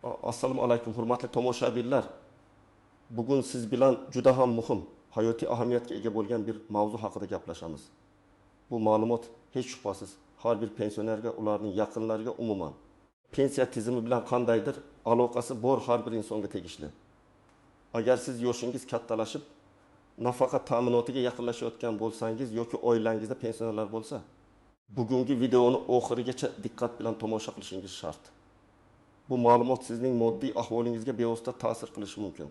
Assalomu alaykum, hurmatli tomoshabinlar. Bugun siz bilan juda ham muhim, hayotiy ahamiyatga ega bo'lgan bir mavzu haqida gaplashamiz. Bu ma'lumot hech shubhasiz har bir pensionerga, ularning yaqinlariga, umuman pensiya tizimi bilan qandaydir aloqasi bor har bir insonga tegishli. Agar siz yoshingiz kattalashib, nafaqa ta'minotiga yaqinlashayotgan bo'lsangiz yoki oilangizda pensionerlar bo'lsa, bugungi videoni oxirigacha diqqat bilan tomosha qilishingiz shart. Bu ma'lumot sizning moddiy ahvolingizga bevosita ta'sir qilishi mumkin.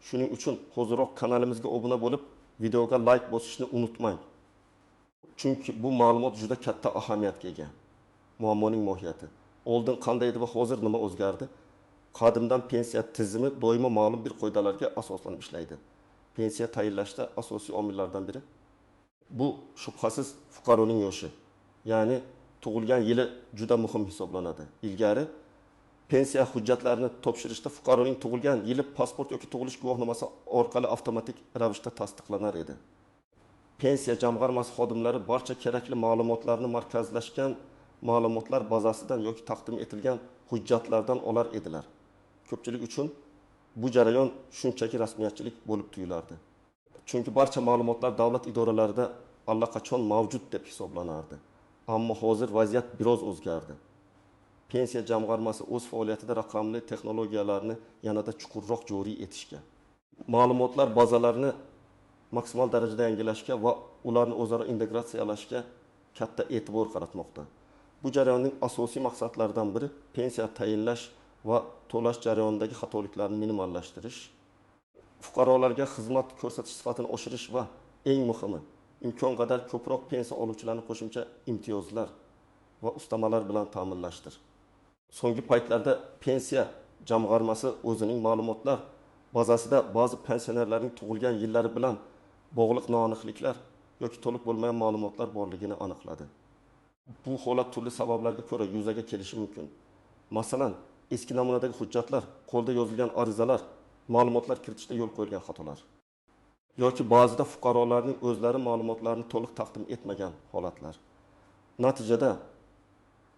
Shuning uchun hoziroq kanalimizga obuna bo'lib, videoga like bosishni unutmang. Chunki bu ma'lumot juda katta ahamiyatga ega. Muammoning mohiyati. Oldin qanday edi va hozir nima o'zgardi? Qadimdan pensiya tizimi doimo ma'lum bir qoidalarga asoslanib ishlaydi. Pensiya tayinlashda asosiy omillardan biri bu shubhasiz fuqaroning yoshi. Ya'ni tug'ilgan yili juda muhim hisoblanadi. Ilgari pensiya hujjatlarini topshirishda fuqaroning tug'ilgan yili pasport yoki tug'ilish guvohnomasi orqali avtomatik ravishda tasdiqlanar edi. Pensiya jamg'armasi xodimlari barcha kerakli ma'lumotlarni markazlashgan ma'lumotlar bazasidan yoki taqdim etilgan hujjatlardan olar edilar. Ko'pchilik uchun bu jarayon shunchaki rasmiyatchilik bo'lib tuyulardi. Chunki barcha ma'lumotlar davlat idoralarida allaqachon mavjud deb hisoblanardi. Ammo hozir vaziyat biroz o'zgardi. Pensiya jamg'armasi o'z faoliyatida raqamli texnologiyalarni yanada chuqurroq joriy etishga, ma'lumotlar bazalarini maksimal darajada yangilashga va ularni o'zaro integratsiyalashga katta e'tibor qaratmoqda. Bu jarayonning asosiy maqsadlaridan biri pensiya tayinlash va to'lash jarayonidagi xatoliklarni minimallashtirish, fuqarolarga xizmat ko'rsatish sifatini oshirish va eng muhimi, imkon qadar ko'proq pensiya oluvchilarni qo'shimcha imtiyozlar va ustamalar bilan ta'minlashdir. So'nggi paytlarda pensiya jamg'armasi o'zining ma'lumotlar bazasida ba'zi pensionerlarning tug'ilgan yillari bilan bog'liq noaniqliklar yoki to'liq bo'lmagan ma'lumotlar borligini aniqladi. Bu holat turli sabablarga ko'ra yuzaga kelishi mumkin. Masalan, eski namunadagi hujjatlar, qo'lda yozilgan arizalar, ma'lumotlar kiritishda yo'l qo'yilgan xatolar yoki ba'zida fuqarolarning o'zlari ma'lumotlarni to'liq taqdim etmagan holatlar. Natijada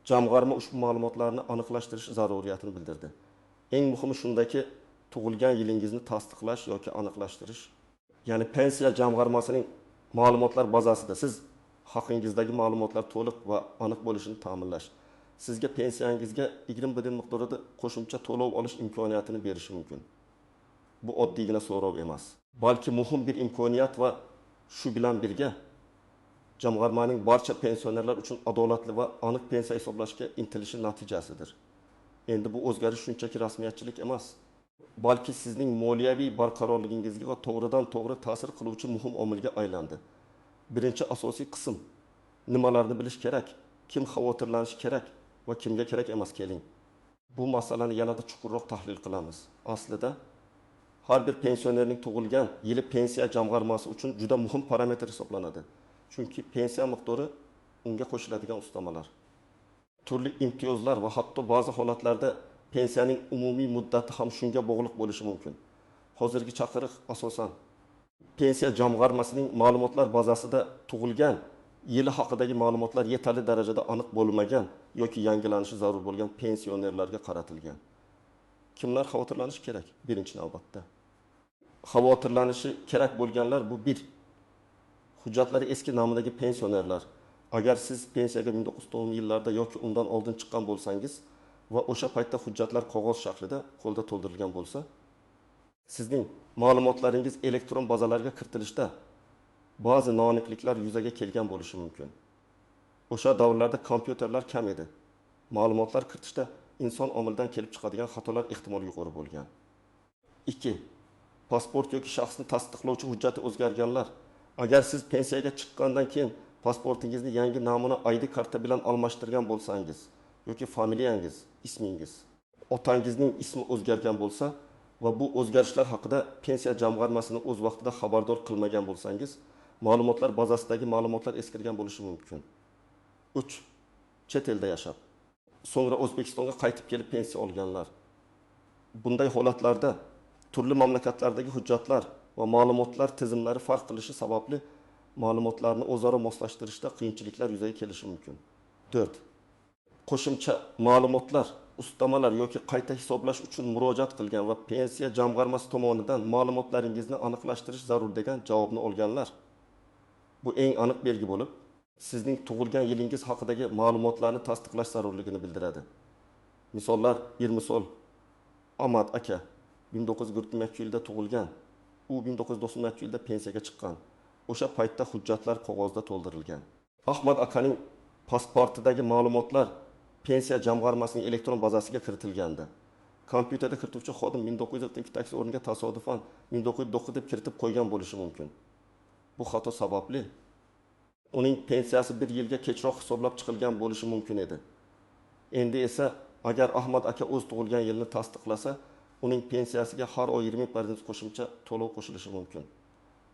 jamg'arma ushbu ma'lumotlarni aniqlashtirish zaruriyatini bildirdi. Eng muhimi shundaki, tug'ilgan yilingizni tasdiqlash yoki aniqlashtirish, ya'ni pensiya jamg'armasining ma'lumotlar bazasida siz haqingizdagi ma'lumotlar to'liq va aniq bo'lishini ta'minlash sizga pensiyangizga 21 miqdorida qo'shimcha to'lov olish imkoniyatini berishi mumkin. Bu oddiygina so'rov emas, balki muhim bir imkoniyat va shu bilan birga jamg'armaning barcha pensionerlar uchun adolatli va aniq pensiya hisoblashga intilishi natijasidir. Endi bu o'zgarish shunchaki rasmiyatchilik emas, balki sizning moliyaviy barqarorligingizga va to'g'ridan to'g'ri ta'sir qiluvchi muhim omilga aylandi. Birinchi asosiy qism: nimalarni bilish kerak, kim xavotirlanishi kerak va kimga kerak emas. Keling, bu masalani yanada chuqurroq tahlil qilamiz. Aslida har bir pensionerning tug'ilgan yili pensiya jamg'armasi uchun juda muhim parametr hisoblanadi. Chunki pensiya miqdori unga qo'shiladigan ustamalar, turli imtiyozlar va hatto ba'zi holatlarda pensiyaning umumiy muddati ham shunga bog'liq bo'lishi mumkin. Hozirgi chaqiriq asosan pensiya jamg'armasining ma'lumotlar bazasida tug'ilgan yili haqidagi ma'lumotlar yetarli darajada aniq bo'lmagan yoki yangilanishi zarur bo'lgan pensionerlarga qaratilgan. Kimlar xavotirlanishi kerak? Birinchi navbatda xavotirlanishi kerak bo'lganlar bu bir, hujjatlari eski namunadagi pensionerlar. Agar siz pensiyaga 1990-yillarda yoki undan oldin chiqqan bo'lsangiz va o'sha paytda hujjatlar qog'oz shaklida qo'lda to'ldirilgan bo'lsa, sizning ma'lumotlaringiz elektron bazalarga kiritilishda ba'zi noaniqliklar yuzaga kelgan bo'lishi mumkin. O'sha davrlarda kompyuterlar kam edi. Ma'lumotlar kiritishda inson omilidan kelib chiqadigan xatolar ehtimoli yuqori bo'lgan. 2. Pasport yoki shaxsni tasdiqlovchi hujjati o'zgarganlar. Agar siz pensiyaga chiqqandan keyin pasportingizni yangi namuna ID karta bilan almashtirgan bo'lsangiz yoki familiyangiz, ismingiz, otangizning ismi o'zgargan bo'lsa va bu o'zgarishlar haqida pensiya jamg'armasini o'z vaqtida xabardor qilmagan bo'lsangiz, ma'lumotlar bazasidagi ma'lumotlar eskirgan bo'lishi mumkin. 3. Chet elda yashab, so'ngra O'zbekistonga qaytib kelib pensiya olganlar. Bunday holatlarda turli mamlakatlardagi hujjatlar va ma'lumotlar tizimlari farq qilishi sababli ma'lumotlarni o'zaro moslashtirishda qiyinchiliklar yuzaga kelishi mumkin. 4. Qo'shimcha ma'lumotlar ustamalar yoki qayta hisoblash uchun murojaat qilgan va pensiya jamg'armasi tomonidan ma'lumotlaringizni aniqlashtirish zarur degan javobni olganlar. Bu eng aniq belgi bo'lib, sizning tug'ilgan yilingiz haqidagi ma'lumotlarni tasdiqlash zarurligini bildiradi. Misollar, bir misol, Ahmad aka 1942 yilda tug'ilgan. U 1993 yilda pensiyaga chiqqan. O'sha paytda hujjatlar qog'ozda to'ldirilgan. Ahmad akaning pasportidagi ma'lumotlar pensiya jamg'armasining elektron bazasiga kiritilgandi. Kompyuterda kirituvchi xodim 1972 taksi o'rniga tasodifan 1909 deb kiritib qo'ygan bo'lishi mumkin. Bu xato sababli uning pensiyasi bir yilga kechroq hisoblab chiqilgan bo'lishi mumkin edi. Endi esa agar Ahmad aka o'z tug'ilgan yilini tasdiqlasa, uning pensiyasiga har oy 20% qo'shimcha to'lov qo'shilishi mumkin.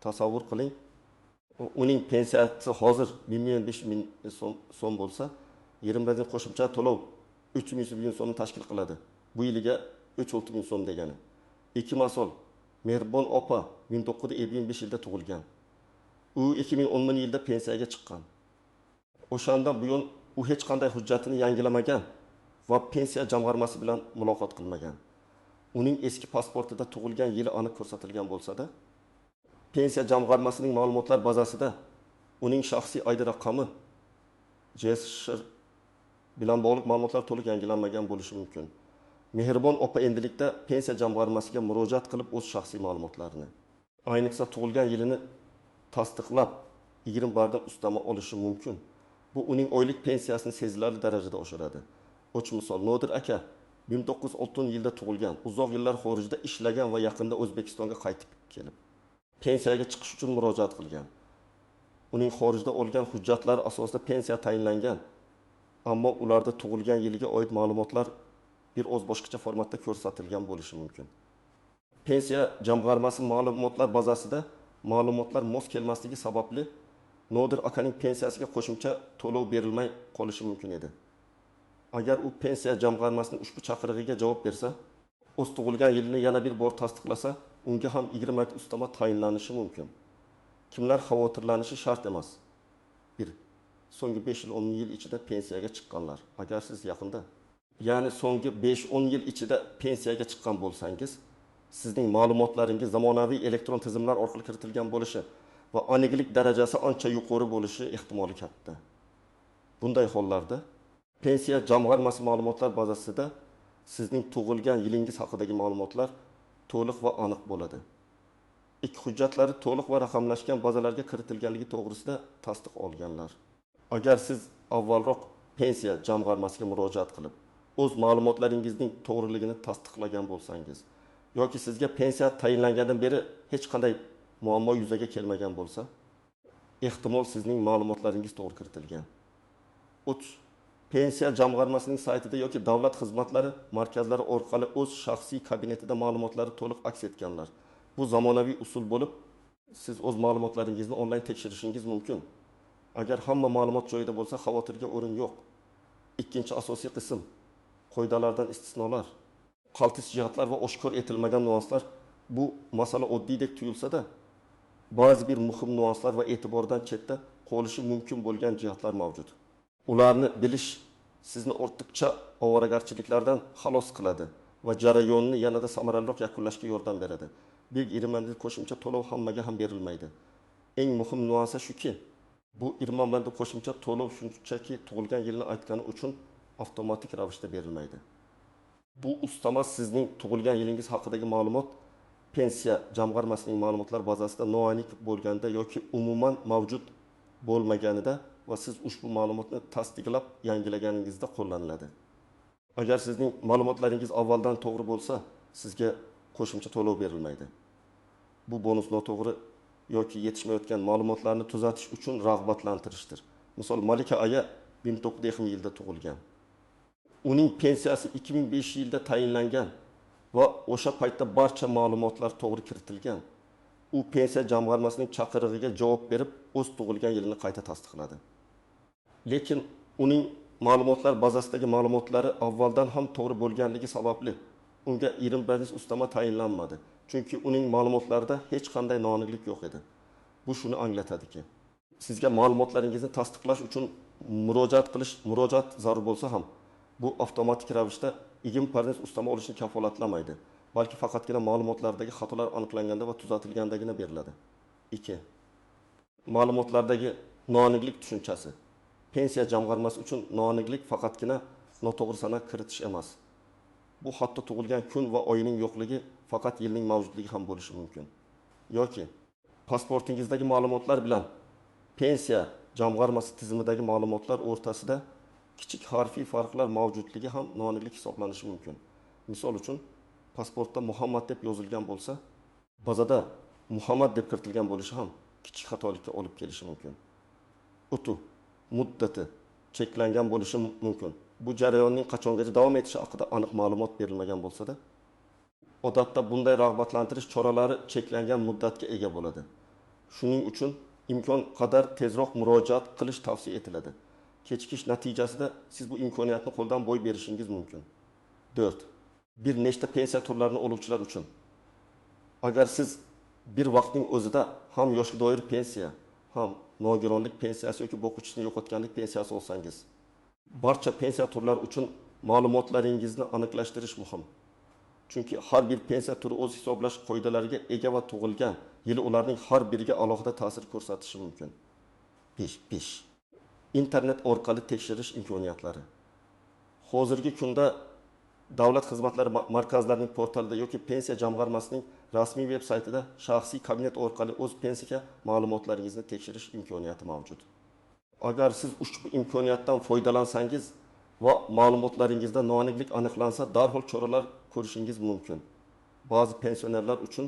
Tasavvur qiling, uning pensiyasi hozir 1 million 5 ming so'm bo'lsa, 20% qo'shimcha to'lov 3 million so'mni tashkil qiladi. Bu yiliga 3-6 ming so'm degani. Ikki masol, Mehribon opa 1955 yilda tug'ilgan. U 2010 yilda pensiyaga chiqqan. O'shandan buyon u hech qanday hujjatini yangilamagan va pensiya jamg'armasi bilan muloqot qilmagan. Uning eski pasportida tug'ilgan yili aniq ko'rsatilgan bo'lsa-da, pensiya jamg'armasining ma'lumotlar bazasida uning shaxsiy ID raqami JSR bilan bog'liq ma'lumotlar to'liq yangilanmagan bo'lishi mumkin. Mehribon opa endilikda pensiya jamg'armasiga murojaat qilib o'z shaxsiy ma'lumotlarini, ayniqsa tug'ilgan yilini tasdiqlab 20% ustama olishi mumkin. Bu uning oylik pensiyasini sezilarli darajada oshiradi. 3 misol, Nodir aka 1960 yilda tug'ilgan, uzoq yillar xorijda ishlagan va yaqinda O'zbekistonga qaytib kelib pensiyaga chiqish uchun murojaat qilgan. Uning xorijda olgan hujjatlari asosida pensiya tayinlangan, ammo ularda tug'ilgan yiliga oid ma'lumotlar bir oz boshqacha formatda ko'rsatilgan bo'lishi mumkin. Pensiya jamg'armasi ma'lumotlar bazasida ma'lumotlar mos kelmasligi sababli Nodir akaning pensiyasiga qo'shimcha to'lov berilmay qolishi mumkin edi. Agar u pensiya jamg'armasining ushbu chaqirig'iga javob bersa, o'z tug'ilgan yilini yana bir bor tasdiqlasa, unga ham 20 ustama tayinlanishi mumkin. Kimlar xavotirlanishi shart emas. 1. So'nggi 5 yil 10 yil ichida pensiyaga chiqqanlar. Agar siz yaqinda, ya'ni so'nggi 5-10 yil ichida pensiyaga chiqqan bo'lsangiz, sizning ma'lumotlaringiz zamonaviy elektron tizimlar orqali kiritilgan bo'lishi va aniqlik darajasi ancha yuqori bo'lishi ehtimoli katta. Bunday hollarda pensiya jamg'armasi ma'lumotlar bazasida sizning tug'ilgan yilingiz haqidagi ma'lumotlar to'liq va aniq bo'ladi. 2. Hujjatlari to'liq va raqamlashgan bazalarga kiritilganligi to'g'risida tasdiq olganlar. Agar siz avvalroq pensiya jamg'armasiga murojaat qilib, o'z ma'lumotlaringizning to'g'riligini tasdiqlagan bo'lsangiz yoki sizga pensiya tayinlangandan beri hech qanday muammo yuzaga kelmagan bo'lsa, ehtimol sizning ma'lumotlaringiz to'g'ri kiritilgan. 3. Pensiya jamg'armasining saytida yoki davlat xizmatlari markazlari orqali o'z shaxsiy kabinetida ma'lumotlari to'liq aks etganlar. Bu zamonaviy usul bo'lib, siz o'z ma'lumotlaringizni onlayn tekshirishingiz mumkin. Agar hamma ma'lumot joyida bo'lsa, xavotirga o'rin yo'q. Ikkinchi asosiy qism qoidalardan istisnolar, qaltis jihatlar va oshkor etilmagan nuanslar. Bu masala oddiydek tuyulsa-da, ba'zi bir muhim nuanslar va e'tibordan chetda qolishi mumkin bo'lgan jihatlar mavjud. Ularni bilish sizni ortiqcha ovoragarchiliklardan xalos qiladi va jarayonni yanada samaraliroq yakunlashga yordam beradi. Bir 20 qo'shimcha to'lov hammaga ham berilmaydi. Eng muhim nuansi shuki, bu 20 qo'shimcha to'lov shunchaki tug'ilgan yilni aytgani uchun avtomatik ravishda berilmaydi. Bu ustama sizning tug'ilgan yilingiz haqidagi ma'lumot pensiya jamg'armasining ma'lumotlar bazasida noaniq bo'lganda yoki umuman mavjud bo'lmaganida va siz ushbu ma'lumotni tasdiqlab yangilaganingizda qo'llaniladi. Agar sizning ma'lumotlaringiz avvaldan to'g'ri bo'lsa, sizga qo'shimcha to'lov berilmaydi. Bu bonus noto'g'ri yoki yetishmayotgan ma'lumotlarni tuzatish uchun rag'batlantirishdir. Misol, Malika aya 1902 yilda tug'ilgan. Uning pensiyasi 2005 yilda tayinlangan va o'sha paytda barcha ma'lumotlar to'g'ri kiritilgan. U pensiya jamg'armasining chaqirig'iga javob berib, o'z tug'ilgan yilini qayta tasdiqladi. Lekin uning ma'lumotlar bazasidagi ma'lumotlari avvaldan ham to'g'ri bo'lganligi sababli unga 20% ustama tayinlanmadi. Chunki uning ma'lumotlarida hech qanday noaniqlik yo'q edi. Bu shuni anglatadiki, sizga ma'lumotlaringizni tasdiqlash uchun murojaat qilish, murojaat zarur bo'lsa ham, bu avtomatik ravishda 20% ustama olishni kafolatlamaydi, balki faqatgina ma'lumotlardagi xatolar aniqlanganda va tuzatilgandagina beriladi. 2. Ma'lumotlardagi noaniqlik tushunchasi. Pensiya jamg'armasi uchun noaniqlik faqatgina noto'g'ri sana kiritish emas. Bu hatto tug'ilgan kun va oyning yo'qligi, faqat yilning mavjudligi ham bo'lishi mumkin. Yoki pasportingizdagi ma'lumotlar bilan pensiya jamg'armasi tizimidagi ma'lumotlar o'rtasida kichik harfiy farqlar mavjudligi ham noaniqlik hisoblanishi mumkin. Misol uchun, pasportda Muhammad deb yozilgan bo'lsa, bazada Muhammad deb kiritilgan bo'lishi ham kichik xatolikka olib kelishi mumkin. O'tuv muddati cheklangan bo'lishi mumkin. Bu jarayonning qachongacha davom etishi haqida aniq ma'lumot berilmagan bo'lsa-da, odatda bunday rag'batlantirish choralari cheklangan muddatga ega bo'ladi. Shuning uchun imkon qadar tezroq murojaat qilish tavsiya etiladi. Kechikish natijasida siz bu imkoniyatni qo'ldan boy berishingiz mumkin. 4. Bir nechta pensiya turlarini oluvchilar uchun. Agar siz bir vaqtning o'zida ham yoshga doir pensiya, ham nogironlik pensiyasi yoki boquvchisini yo'qotganlik pensiyasi olsangiz, barcha pensiya turlari uchun ma'lumotlaringizni aniqlashtirish muhim. Chunki har bir pensiya turi o'z hisoblash qoidalariga ega va tug'ilgan yili ularning har biriga alohida ta'sir ko'rsatishi mumkin. 5. Internet orqali tekshirish imkoniyatlari. Hozirgi kunda davlat xizmatlari markazlarining portalida yoki pensiya jamg'armasining rasmiy veb saytida shaxsiy kabinet orqali o'z pensiya ma'lumotlaringizni tekshirish imkoniyati mavjud. Agar siz ushbu imkoniyatdan foydalansangiz va ma'lumotlaringizda noaniqlik aniqlansa, darhol choralar ko'rishingiz mumkin. Ba'zi pensionerlar uchun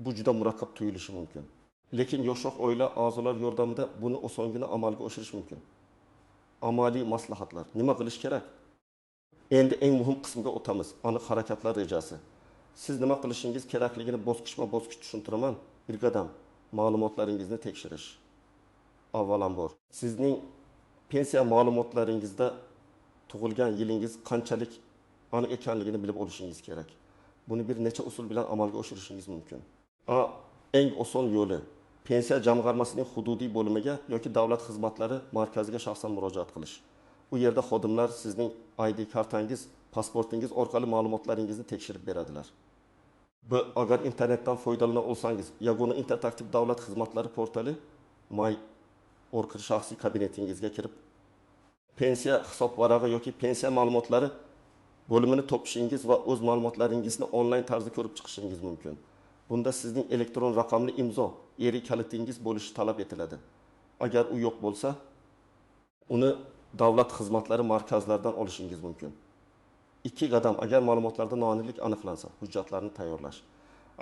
bu juda murakkab tuyulishi mumkin. Lekin yoshroq oila a'zolari yordamida buni osongina amalga oshirish mumkin. Amaliy maslahatlar. Nima qilish kerak? Endi eng muhim qismga o'tamiz. Aniq harakatlar rejasi. Siz nima qilishingiz kerakligini bosqichma-bosqich tushuntiraman. Bir qadam ma'lumotlaringizni tekshirish. Avvalambor, sizning pensiya ma'lumotlaringizda tug'ilgan yilingiz qanchalik aniq ekanligini bilib olishingiz kerak. Buni bir necha usul bilan amalga oshirishingiz mumkin. Eng oson yo'li pensiya jamg'armasining hududiy bo'limiga yoki davlat xizmatlari markaziga shaxsan murojaat qilish. U yerda xodimlar sizning ID kartangiz, pasportingiz orqali ma'lumotlaringizni tekshirib beradilar. B. Agar internetdan foydalana olsangiz, yagona interaktiv davlat xizmatlari portali My orqali shaxsiy kabinetingizga kirib, pensiya hisob varag'i yoki pensiya ma'lumotlari bo'limini topishingiz va o'z ma'lumotlaringizni onlayn tarzda ko'rib chiqishingiz mumkin. Bunda sizning elektron raqamli imzo eri kalitingiz bo'lishi talab etiladi. Agar u yo'q bo'lsa, uni davlat xizmatlari markazlaridan olishingiz mumkin. 2 qadam agar ma'lumotlarda noaniqlik aniqlansa, hujjatlarni tayyorlash.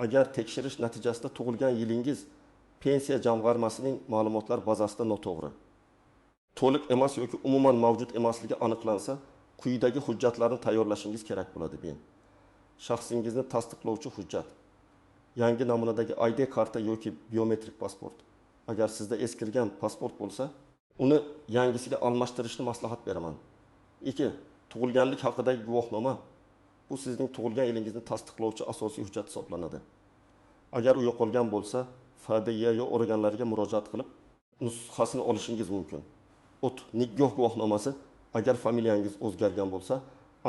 Agar tekshirish natijasida tug'ilgan yilingiz pensiya jamg'armasining ma'lumotlar bazasida noto'g'ri, to'liq emas yoki umuman mavjud emasligi aniqlansa, quyidagi hujjatlarni tayyorlashingiz kerak bo'ladi. Men shaxsingizni tasdiqlovchi hujjat, yangi namunadagi ID karta yoki biometrik pasport. Agar sizda eskirgan pasport bo'lsa, uni yangisiga almashtirishni maslahat beraman. 2. Tug'ilganlik haqidagi guvohnoma. Bu sizning tug'ilgan yilingizni tasdiqlovchi asosiy hujjat hisoblanadi. Agar u yo'qolgan bo'lsa, FDYO organlariga murojaat qilib, nusxasini olishingiz mumkin. Nikoh guvohnomasi. Agar familiyangiz o'zgargan bo'lsa,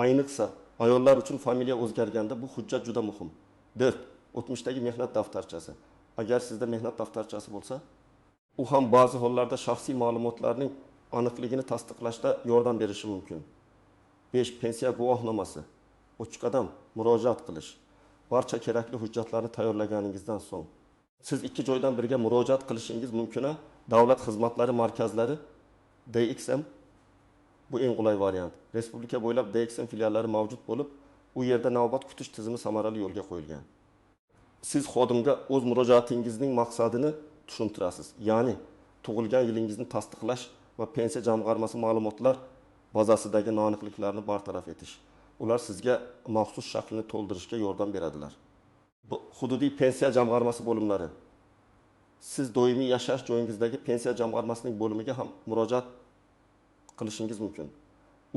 ayniqsa ayollar uchun familiya o'zgarganda bu hujjat juda muhim. 4. O'tmishdagi mehnat daftarchasi. Agar sizda mehnat daftarchasi bo'lsa, u ham ba'zi hollarda shaxsiy ma'lumotlarning aniqligini tasdiqlashda yordam berishi mumkin. 5. Pensiya guvohnomasi. 3 qadam murojaat qilish. Barcha kerakli hujjatlarni tayyorlaganingizdan so'ng siz ikki joydan biriga murojaat qilishingiz mumkin. Davlat xizmatlari markazlari DXM bu eng qulay variant. Respublika bo'ylab DXM filiallari mavjud bo'lib, u yerda navbat kutish tizimi samarali yo'lga qo'yilgan. Siz xodimga o'z murojaatingizning maqsadini tushuntirasiz. Ya'ni tug'ilgan yilingizni tasdiqlash va pensiya jamg'armasi ma'lumotlar bazasidagi noaniqliklarni bartaraf etish. Ular sizga maxsus shaklini to'ldirishga yordam beradilar. Bu hududiy pensiya jamg'armasi bo'limlari. Siz doimiy yashash joyingizdagi pensiya jamg'armasining bo'limiga ham murojaat qilishingiz mumkin.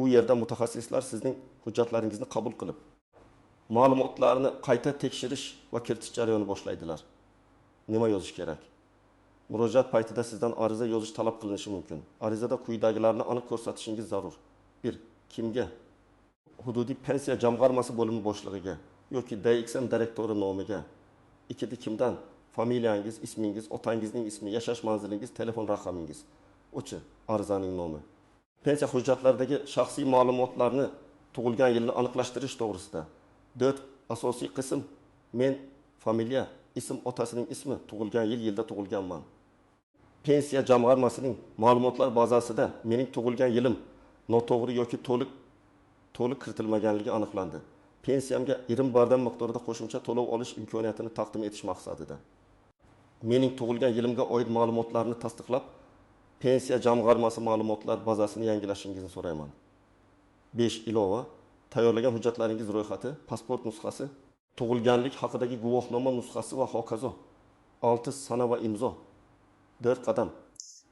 U yerda mutaxassislar sizning hujjatlaringizni qabul qilib, ma'lumotlarni qayta tekshirish va kiritish jarayonini boshlaydilar. Nima yozish kerak? Murojaat paytida sizdan ariza yozish talab qilinishi mumkin. Arizada quyidagilarni aniq ko'rsatishingiz zarur. 1. Kimga? Hududiy pensiya jamg'armasi bo'limi boshlig'iga yoki DXM direktori nomiga. 2 kimdan? Familiyangiz, ismingiz, otangizning ismi, yashash manzilingiz, telefon raqamingiz. 3 arizaning nomi. Pensiya hujjatlaridagi shaxsiy ma'lumotlarni tug'ilgan yilni aniqlashtirish to'g'risida. 4 asosiy qism: men, familiya, ism, otasining ismi, tug'ilgan yil, yilda tug'ilganman. Pensiya jamg'armasining ma'lumotlar bazasida mening tug'ilgan yilim noto'g'ri yoki to'liq kiritilmaganligi aniqlandi. Pensiyamga 20 miqdorida qo'shimcha to'lov olish imkoniyatini taqdim etish maqsadida. Mening tug'ilgan yilimga oid ma'lumotlarni tasdiqlab, pensiya jamg'armasi ma'lumotlar bazasini yangilashingizni so'rayman. 5 ilova: tayyorlagan hujjatlaringiz ro'yxati, pasport nusxasi, tug'ilganlik haqidagi guvohnoma nusxasi va hokazo. 6 sana va imzo. 4 qadam: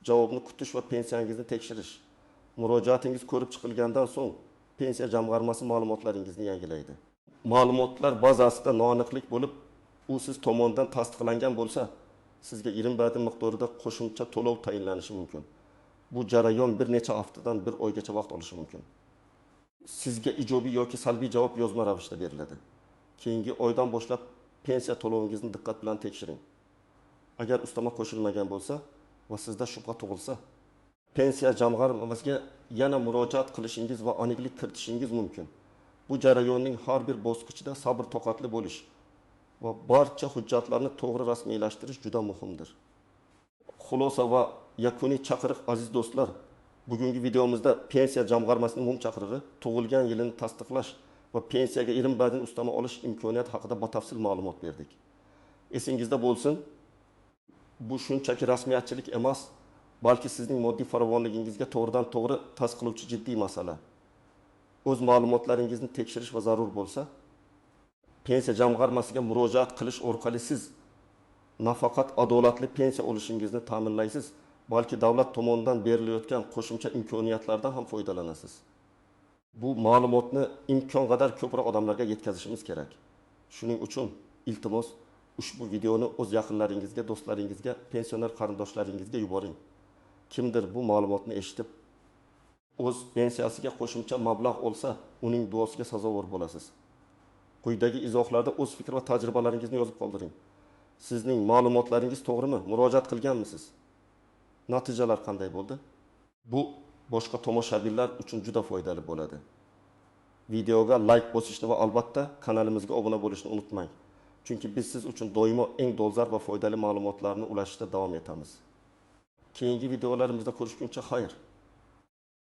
javobni kutish va pensiyangizni tekshirish. Murojaatingiz ko'rib chiqilgandan so'ng pensiya jamg'armasi ma'lumotlaringizni yangilaydi. Ma'lumotlar bazasida noaniqlik bo'lib, u siz tomonidan tasdiqlangan bo'lsa, sizga 20 miqdorida qo'shimcha to'lov tayinlanishi mumkin. Bu jarayon bir necha haftadan bir oygacha vaqt olishi mumkin. Sizga ijobiy yoki salbiy javob yozma ravishda beriladi. Keyingi oydan boshlab pensiya to'lovingizni diqqat bilan tekshiring. Agar ustama qo'shilmagan bo'lsa va sizda shubha tug'ilsa, pensiya jamg'armasiga yana murojaat qilishingiz va aniqlik kiritishingiz mumkin. Bu jarayonning har bir bosqichida sabr-toqatli bo'lish va barcha hujjatlarni to'g'ri rasmiylashtirish juda muhimdir. Xulosa va yakuniy chaqiriq. Aziz do'stlar, bugungi videomizda pensiya jamg'armasining umumiy chaqirig'i, tug'ilgan yilini tasdiqlash va pensiyaga 20 ustama olish imkoniyati haqida batafsil ma'lumot berdik. Esingizda bo'lsin, bu shunchaki rasmiyatchilik emas, balki sizning moddiy farovonligingizga to'g'ridan to'g'ri ta'sir qiluvchi jiddiy masala. O'z ma'lumotlaringizni tekshirish va zarur bo'lsa, pensiya jamg'armasiga murojaat qilish orqali siz nafaqat adolatli pensiya olishingizni ta'minlaysiz, balki davlat tomonidan berilayotgan qo'shimcha imkoniyatlardan ham foydalanasiz. Bu ma'lumotni imkon qadar ko'proq odamlarga yetkazishimiz kerak. Shuning uchun iltimos, ushbu videoni o'z yaqinlaringizga, do'stlaringizga, pensioner qarindoshlaringizga yuboring. Kimdir bu ma'lumotni eshitib, o'z pensiyasiga qo'shimcha mablag' olsa, uning duosiga sazovor bo'lasiz. Quyidagi izohlarda o'z fikr va tajribalaringizni yozib qoldiring. Sizning ma'lumotlaringiz to'g'rimi? Murojaat qilganmisiz? Natijalar qanday bo'ldi? Bu boshqa tomoshabinlar uchun juda foydali bo'ladi. Videoga like bosishni va albatta kanalimizga obuna bo'lishni unutmang. Chunki biz siz uchun doimo eng dolzarb va foydali ma'lumotlarni ulashishda davom etamiz. Keyingi videolarimizda ko'rishguncha xayr.